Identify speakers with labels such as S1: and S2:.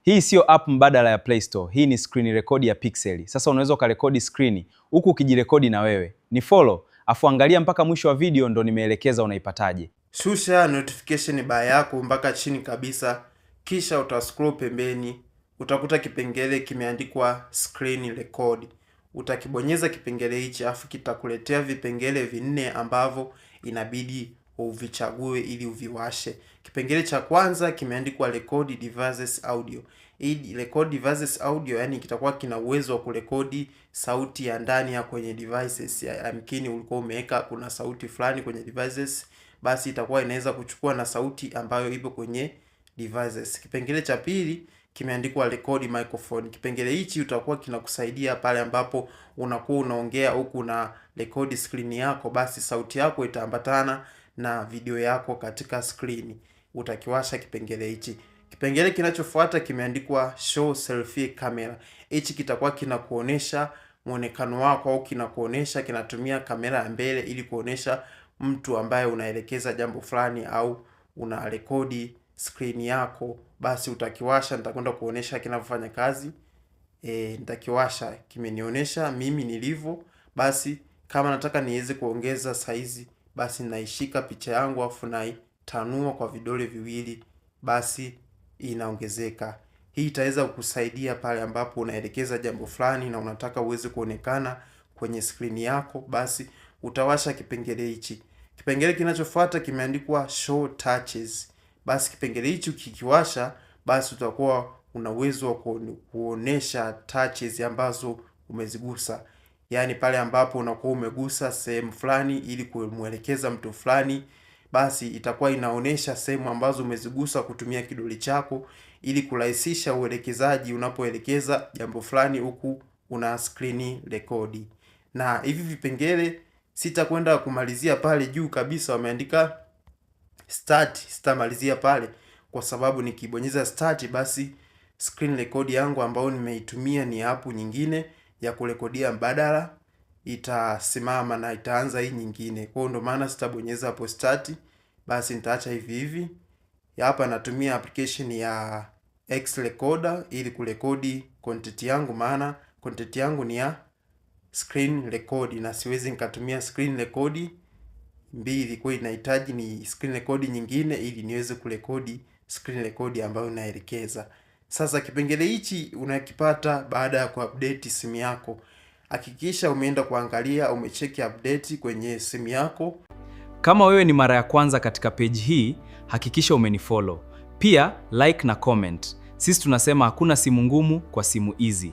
S1: Hii sio app mbadala ya Play Store, hii ni screen record ya Pixel. Sasa unaweza ukarekodi screen huku ukijirekodi na wewe. Ni follow, afu angalia mpaka mwisho wa video ndo nimeelekeza unaipataje.
S2: Shusha notification bar yako mpaka chini kabisa, kisha utascroll pembeni, utakuta kipengele kimeandikwa screen record. Utakibonyeza kipengele hichi, afu kitakuletea vipengele vinne ambavyo inabidi uvichague ili uviwashe. Kipengele cha kwanza kimeandikwa record devices audio. Hii record devices audio, yani kitakuwa kina uwezo wa kurekodi sauti ya ndani ya kwenye devices. Yamkini ulikuwa umeweka kuna sauti fulani kwenye devices, basi itakuwa inaweza kuchukua na sauti ambayo ipo kwenye devices. Kipengele cha pili kimeandikwa record microphone. Kipengele hichi utakuwa kinakusaidia pale ambapo unakuwa unaongea huku na record screen yako, basi sauti yako itaambatana na video yako katika screen. Utakiwasha kipengele hichi. Kipengele kinachofuata kimeandikwa show selfie camera. Hichi kitakuwa kinakuonesha muonekano wako au kinakuonesha, kinatumia kamera ya mbele ili kuonesha mtu ambaye unaelekeza jambo fulani au una rekodi screen yako, basi utakiwasha. Nitakwenda kuonesha kinavyofanya kazi. Nitakiwasha, kimenionyesha mimi nilivyo. Basi kama nataka niweze kuongeza saizi, basi naishika picha yangu afu naitanua kwa vidole viwili, basi inaongezeka. Hii itaweza kukusaidia pale ambapo unaelekeza jambo fulani na unataka uweze kuonekana kwenye skrini yako, basi utawasha kipengele hichi. Kipengele kinachofuata kimeandikwa show touches. Basi kipengele hichi ukikiwasha, basi utakuwa una uwezo wa kuonesha touches ambazo umezigusa, yaani pale ambapo unakuwa umegusa sehemu fulani ili kumwelekeza mtu fulani, basi itakuwa inaonesha sehemu ambazo umezigusa kutumia kidole chako ili kurahisisha uelekezaji unapoelekeza jambo fulani huku una screen record. Na hivi vipengele sitakwenda kumalizia pale juu kabisa, wameandika start, sitamalizia pale kwa sababu nikibonyeza start, basi screen record yangu ambayo nimeitumia ni app nyingine ya kurekodia mbadala itasimama na itaanza hii nyingine. Kwa hiyo ndo maana sitabonyeza hapo start, basi nitaacha hivi hivi. Hapa natumia application ya X Recorder ili kurekodi content yangu, maana content yangu ni ya screen record na siwezi nikatumia screen record mbili, kwa hiyo inahitaji ni screen record nyingine ili niweze kurekodi screen record ambayo naelekeza. Sasa kipengele hichi unakipata baada ya kuupdate simu yako. Hakikisha umeenda kuangalia, umecheki update kwenye simu yako.
S1: Kama wewe ni mara ya kwanza katika page hii, hakikisha umenifollow. Pia like na comment. Sisi tunasema hakuna simu ngumu kwa simu easy.